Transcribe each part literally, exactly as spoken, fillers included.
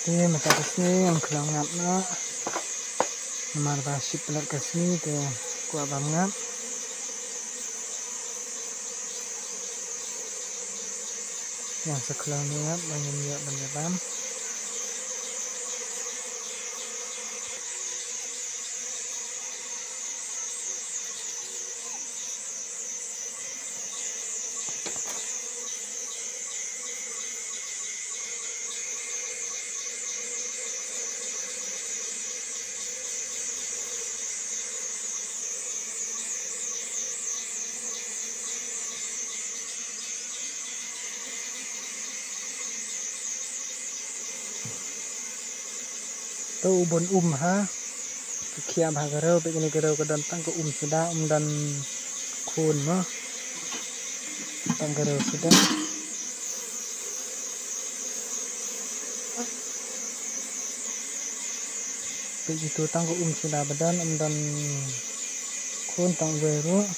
Te mynta ka sngi ngam khlem ngap noh. Namar ba shiplet ka sngi te kwah bam ngap. Ïa sa khlem ngap ba ngin ïoh ban ïa bam. To u bun um ha. Ka khiah bha ka rew, peit kane ka rew ka don tang ka um suda, um don khun mo. Tang ka rew suda. Peit itu tang ka um suda ba don, um don khun tang uwei ruh.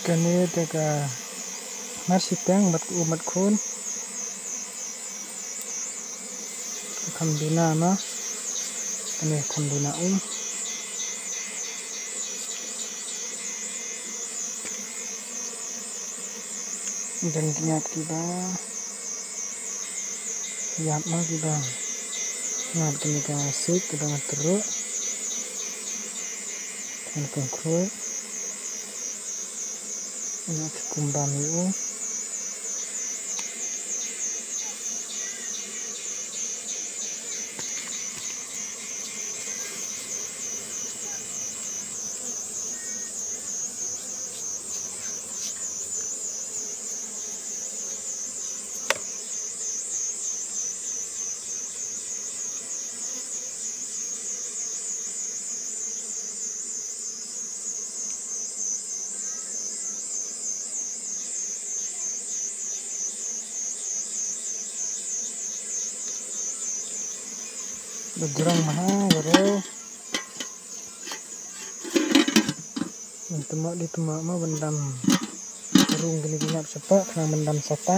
Kane te ka mar shiteng bad ka um bad khun. Ka kham duna ma. Kane ka kham duna um. Don ki ñiat kiba ïap ma kiba ñiat kane ka sik kiba nga tyruk. Kan kongkhroi. Ïa ki kumbam ïa u. Ba jrong ma ha, ba rew. Ban tymok di tymok mo ban dam rung kine ki ñiat shapoh, khnang ban dam sata.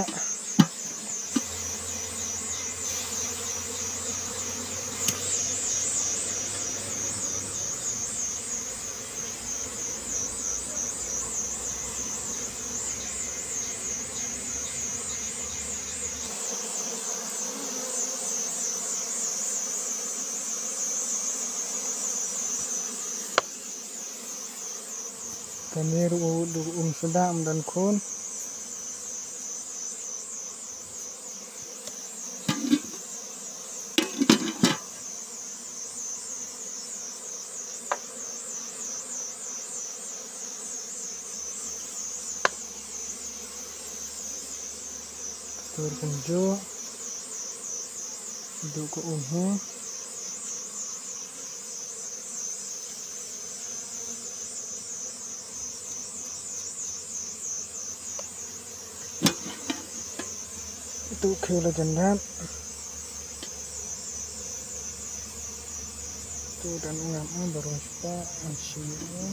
Kane ruh u duk um suda, um don khun. Tur kumjuh. Duk ka um hi. Tu khiew la jan dap. Tu don u ngap ma, baroh shipah, an shim u.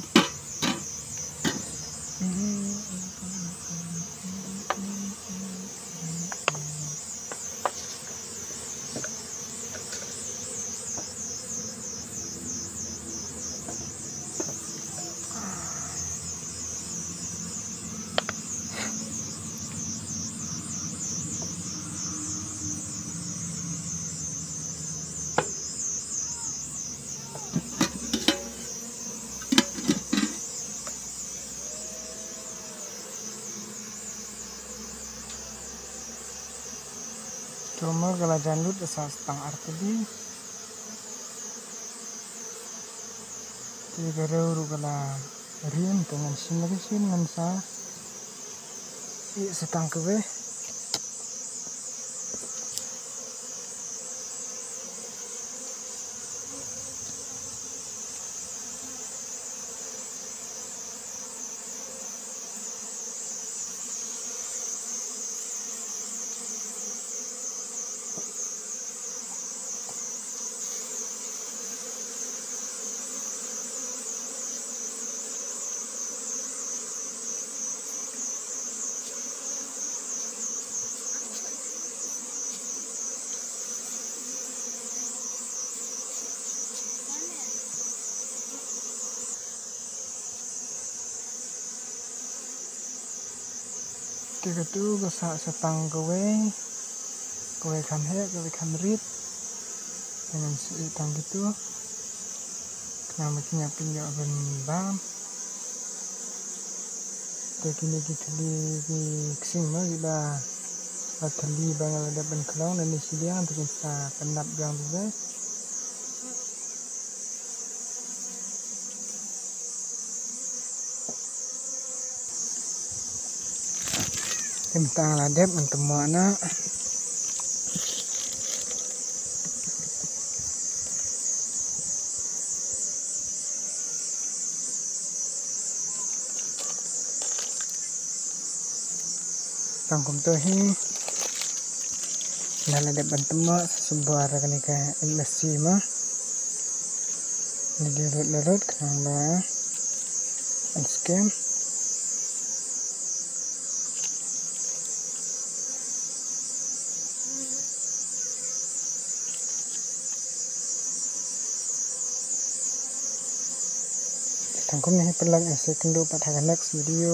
Kumba ka la jan lut, ka sah satang artylli. Te ka riew ruh ka la rim, te ngan shim la ka shin, ngan sa ïeh satang kawei. Te katu ka sah satang kawei, kawei kham heh, kawei kham rit. Te ngan sa ïeh tang kitu. Khnang ba kin ïa pynïoh ban bam. Te kine ki thylli ki ksing mo, kiba, ba thylli ba nga la dep ban khlong na ne shiliang, te kin sa pynnap biang tu dei. Te mynta nga la dep ban tymmoh noh. Tang kumto hi. Nga la dep ban tymmoh sa sumar kane ka ïing lasi mo. Ni dei lut la lut khnang ba un skhem. Tang kumne hi paralok, ngan sa ïakynduh pat ha ka next video.